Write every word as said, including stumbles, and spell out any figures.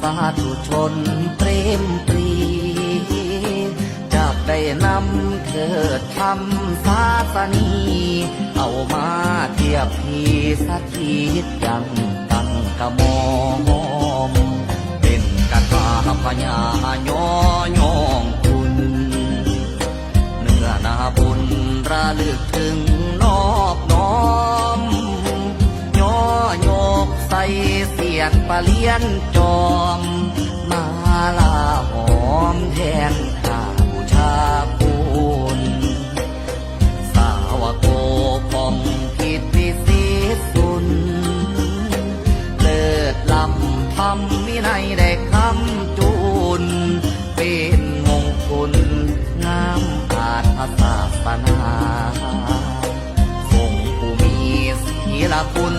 สาธุชนเปรมปรี จักได้นำเทิดธรรมศาสนี เอามาเทียบทีสถิตยังตั้งกระหม่อม เป็นคาถาพญายอยองคุณ เนื้อนาบุญระลึกถึงนอบน้อม ย่อยกใส่เสียดประเลียนจอม มาลาหอมแทนข้าบูชาคุณ สาวโกของกิตติสิทธิ์สุน เลิศล้ำธรรมวินัยได้คำจุน เป็นมงคลงามอาถศาสนา ทรงผู้มีศีลคุณ